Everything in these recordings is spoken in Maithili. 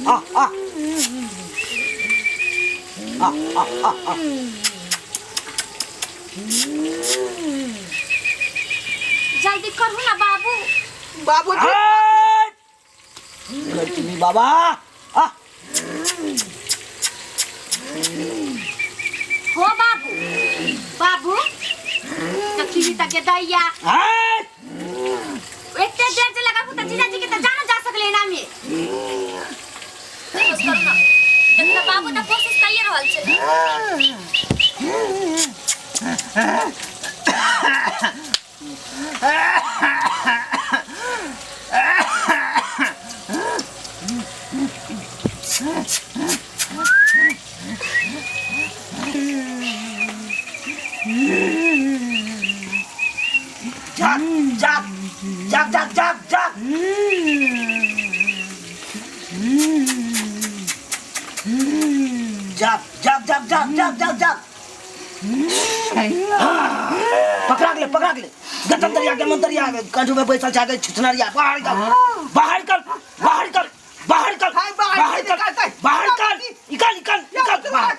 आ आ आ आ आ आ जल्दी करू ना बाबू। बाबूजी। गलती बाबा आ। हो बाबू, बाबू तखी तक के दैया एते देर जे लगाबू त जीजाजी के त जानो जा सकले ना में। कोशिश करू ना, देखना बाबू त कोशिश कइए रहल छै। जाग जाग जाग जाग जाग जाग जाग जाग जाग जाग जाग जाग जाग। पकड़ा गेलै, पकड़ा गेलै। गतम दरिया के मंतरिया कंठू में बैसल छै गे छुछनरिया। बाहर निकल, बाहर निकल, बाहर निकल, बाहर निकल, हाय, बाहर बाहर निकल, निकल, बाहर निकल, निकल, निकल, निकल, बाहर।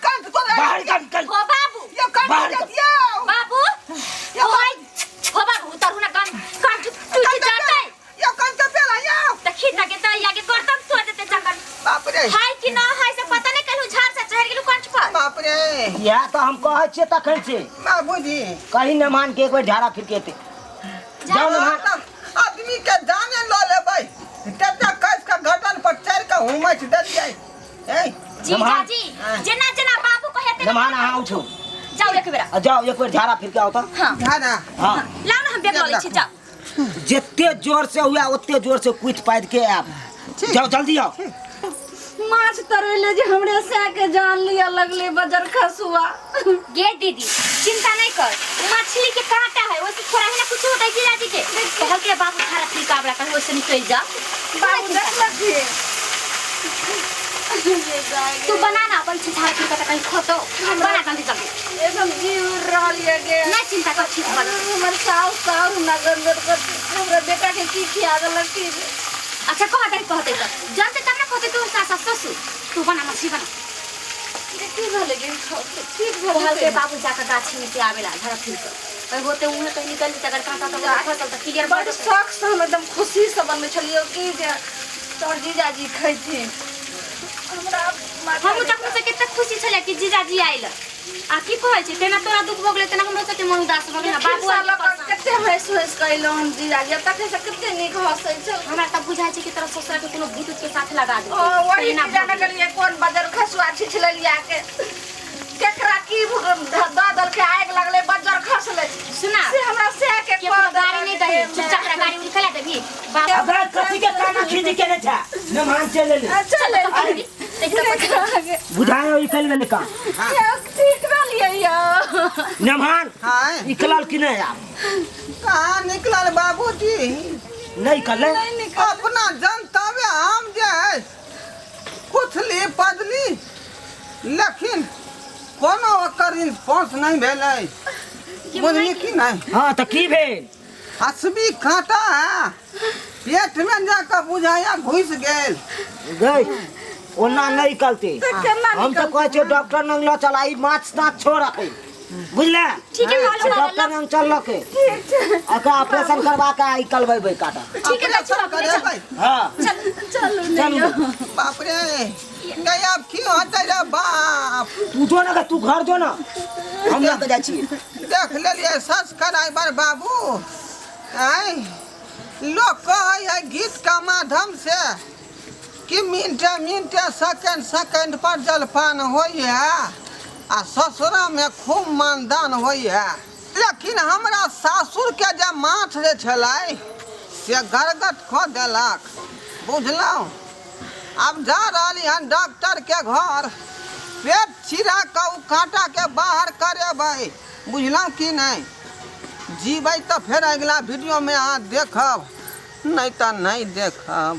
बाहर निकल, निकल। हो बाबू। यो कंठ बाहर निकल। निकल। यो। बाबू। हो भाई, हो बाबू, उतरू ना कान, कान टूट जाते। यो कंठ पेला, यो। देखी ना के दैया के गर्दन तोड़ देते जंगल। बाप रे। हाय कि ना हाय से पता नहीं कलहु झाड़ से चढ़ गेलु कंठ पर। बाप रे। इएह तऽ हम कहै छियै तखन से। बाबूजी। कहीं न मान के एक बेर झाड़ा फिर के एतै। जाउ न मान। आदमी के जाने लऽ लेबै। तते कस के गर्दन पर चढ़ के हुमैच देलियै। ए। जीजाजी, जेना जेना बाबू कहै तेना। नमान अहाँ उठू। जाउ एक बेरा। आ जाउ एक बेर झाड़ा फिर के आउ तऽ। हाँ। झाड़ा। हाँ। लाउ ना हम बेग लऽ लै छी, जाउ। जते जोर से हुआ ओते जोर से कूद पाद के आब। ठीक। जाओ जल्दी आओ। माछ तरेले जे हमरे सै के जान लिया लगले बजर खसुआ। गे दीदी चिंता नहीं कर, मछली के कांटा है ओसे थोड़ा ही ना कुछ होता है जीजाजी के। कहल के बाबू थारा फिर काबरा कहीं ओसे निकल जा। बाबू देख लखी। तू बना ना अपन थारा फिर का कहीं खोतो बना जल्दी जल्दी। एकदम जी उड़ रहल ये गे। नहीं चिंता कर, ठीक बना। हमर सास सास ना गंदर कर हमरा बेटा के की खिया देलक की। अच्छा कह दे, कहते तो जानते तब ना कहते तोर सास ससुर। तू बना मछली बना। की भेलै गे? ठीक भेलै। कहल के बाबू जाकर गाछी में से आवेला झड़ा फिर कर। कहीं होते उहे कहीं निकल जेतै, अगर कांटा तो फसल त क्लियर बड़ शौक से हम एकदम खुशी से बनबै छलियै कि जे तोहर जीजाजी खैथिन। हमरा हम तखन से कते खुशी छलियै कि जीजाजी आइल। आ की कहै छै तेना तोरा दुख भऽ गेलै तेना हमरो सबके मन उदास भऽ गेलै। बाबू आइल परेशान। कते हँसि हँसि कऽ अयलहुँ हम जीजाजी, आ तखन से कते नीक हँसै छल। हमरा तऽ बुझाइ छै कि तोरा ससुरा के कोनो भूत के साथ लगा देलकै। ओ, वही तेना की जाने भऽ गेलै। गेलियै कोन बजर खसुआ छिछलेलिया के, केकरा की दऽ देलकै, आगि लगलै बजर खसलै। सुना। से हमरा सएह के केकरो कऽ गाड़ी नहि दही, देलकै। चुपचाप हमरा गाड़ी उड़ी खेला देबही। बाप। अबे कथी के काना खींची केने छै? मेहमान चलि एलै। अच्छा, चल, चल, चल, देख तऽ पता। बुझाय हो निकल गेलै का? ठीक रहलियै यौ। मेहमान, हाँ। निकलल कि नहि आब? कहाँ निकलल बाबूजी? नहि निकललै? नहि निकलल। अपना जनतव्य हम जे है कुथली पदली, लेकिन कोनो ओकर रिस्पॉन्स नहि भेलै। बुझली कि नहि? हाँ तऽ की भेल? हसबी कांटा है पेट में जाकर बुझाया घुस गेल। गई ओना नहीं निकलते। तऽ केना हम तो कहै छियै डॉक्टर लग लऽ चल, ई माछ ताछ छोड़ रखे, बुझले? ठीक है, कहलहुँ, डॉक्टर लग चल लके एकरा ऑपरेशन करवा के आई कलबेबै काटा। ठीक है, चल, ऑपरेशन करेबै। हाँ। चल, चलू, चलू। बाप रे, गई अब की होतै रे बाप? तू जो ना, तू घर जो ना, हम लऽ के जाइ छियै। देख लेलियै सब्सक्राइबर बाबू। आँय, लोक कहै है गीत के माध्यम से कि मिनटे मिनटे सेकेंड सेकेंड पर जलपान होइ है आ ससुरा में खूब मानदान होइ है, लेकिन हमरा सासुर के जे माछ जे छलै से गरगट कऽ देलक, बुझलहुँ? आब जा रहली हन डॉक्टर के घर, पेट चिरा कऽ ओ काँटा के बाहर करेबै, बुझलहुँ कि नहि? जीबै तऽ फेर अगिला वीडियोमे अहाँ देखब, नहि तऽ नहि देखब।